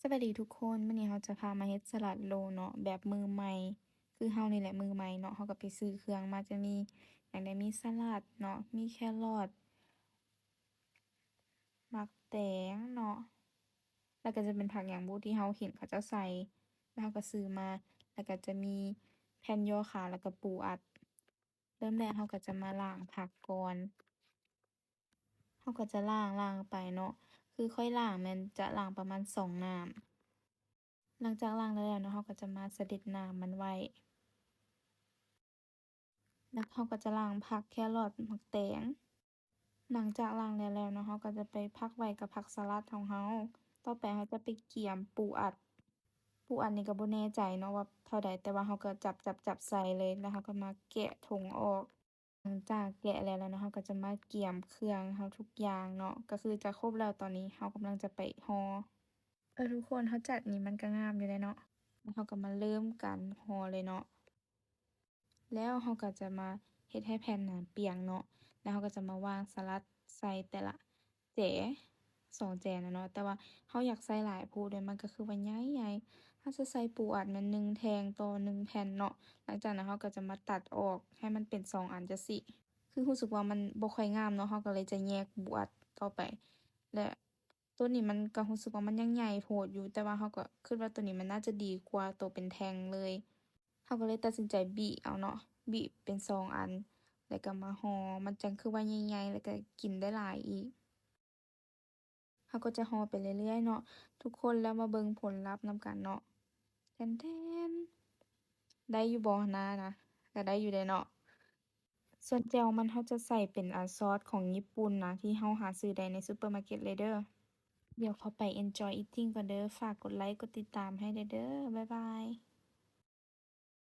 ສະບາຍດີທຸກຄົນ, ມື້ນີ້ເຮົາຈະພາມາເຮັດສະຫຼັດໂລເນາະ ແບບມືໃໝ່. ຄືເຮົານີ້ແຫຼະມືໃໝ່ເນາະ, ເຮົາກໍໄປຊື້ເຄື່ອງມາ ຈະມີຫຍັງແດ່ ມີສະຫຼັດເນາະ, ມີແຄຣອດ, ໝາກແຕງເນາະ, ແລ້ວກໍຈະເປັນຜັກຫຍັງບຸທີ່ເຮົາເຫັນເຂົາເຈົ້າໃສ່ ແລ້ວເຮົາກໍຊື້ມາ, ແລ້ວກໍຈະມີແຜ່ນຍໍ່ຂາວ ແລ້ວກໍປູອັດ. ເລີ່ມແລກເຮົາກໍຈະມາລ້າງຜັກກ່ອນ. ເຮົາກໍຈະລ້າງ ລ້າງໄປເນາະ, ຄືຂ້ອຍລ້າງແມ່ນຈະລ້າງປະມານສອງນ້ຳ. ຫຼັງຈາກລ້າງແລ້ວເນາະ, ເຮົາກໍຈະມາສະເດັດນ້ຳມັນໄວ້. ແລ້ວເຮົາກໍຈະລ້າງຜັກ, ແຄຣອດ, ໝາກແຕງ. ຫຼັງຈາກລ້າງແລ້ວເນາະ, ເຮົາກໍຈະໄປພັກໄວ້ກັບຜັກສະຫຼັດຂອງເຮົາ. ຕໍ່ໄປເຮົາຈະໄປກຽມປູອັດ. ປູອັດນີ້ກໍບໍ່ແນ່ໃຈເນາະວ່າເທົ່າໃດ, ແຕ່ວ່າເຮົາກໍຈັບ ຈັບ ຈັບໃສ່ເລີຍ, ແລ້ວເຮົາກໍມາແກະຖົງອອກ. ຫຼັງຈາກແກະແລ້ວແລ້ວເນາະ, ເຮົາກໍຈະມາກຽມເຄື່ອງເຮົາທຸກຢ່າງເນາະ, ກໍຄືຈະຄົບແລ້ວ. ຕອນນີ້ເຮົາກຳລັງຈະໄປຫໍ່. ເອີ ທຸກຄົນ, ເຮົາຈັດນີ້ມັນກໍງາມຢູ່ເດ້ເນາະ. ແລ້ວເຮົາກໍມາເລີ່ມການຫໍ່ເລີຍເນາະ. ແລ້ວເຮົາກໍຈະມາເຮັດໃຫ້ແຜ່ນໜ້າປຽກເນາະ, ແລ້ວເຮົາກໍຈະມາວາງສະຫຼັດໃສ່ແຕ່ລະແຈ ສອງແຈນະເນາະ, ແຕ່ວ່າເຮົາຢາກໃສ່ຫຼາຍໂພດເດ້, ມັນກໍຄືວ່າໃຫຍ່ໆ. ເຮົາຈະໃສ່ປູອັດແມ່ນໜຶ່ງແທ່ງຕໍ່ໜຶ່ງແຜ່ນເນາະ. ຫຼັງຈາກນັ້ນເຮົາກໍຈະມາຕັດອອກໃຫ້ມັນເປັນສອງອັນຈັ່ງຊີ້. ຄືຮູ້ສຶກວ່າມັນບໍ່ຄ່ອຍງາມເນາະ, ເຮົາກໍເລີຍຈະແຍກປູອັດຕໍ່ໄປ. ແລະ ໂຕນີ້ມັນກໍຮູ້ສຶກວ່າມັນຍັງໃຫຍ່ໂພດຢູ່, ແຕ່ວ່າເຮົາກໍຄິດວ່າໂຕນີ້ມັນໜ້າຈະດີກວ່າໂຕເປັນແທ່ງເລີຍ. ເຮົາກໍເລີຍຕັດສິນໃຈບີບເອົາເນາະ, ບີບເປັນສອງອັນ ແລ້ວກໍມາຫໍ່, ມັນຈັ່ງຄືວ່າໃຫຍ່ໆ ແລ້ວກໍກິນໄດ້ຫຼາຍອີກ. ເຮົາກໍຈະຫໍ່ໄປເລື້ອຍໆເນາະທຸກຄົນ, ແລ້ວມາເບິ່ງຜົນລັບນຳກັນເນາະ. ແທນໆ ໄດ້ຢູ່ບໍ່ຫັ້ນນາ? ນະ ກໍໄດ້ຢູ່ເດ້ເນາະ. ສ່ວນແຈ່ວມັນ ເຮົາຈະໃສ່ເປັນ ອາ ຊອດຂອງຍີ່ປຸ່ນນະ ທີ່ເຮົາຫາຊື້ໄດ້ໃນຊຸບເປີມາເກັດເລີຍເດີ. ດຽວຂໍໄປ enjoy eating ກ່ອນເດີ. ຝາກກົດໄລກົດຕິດຕາມໃຫ້ແດ່ເດີ. ບາຍບາຍ.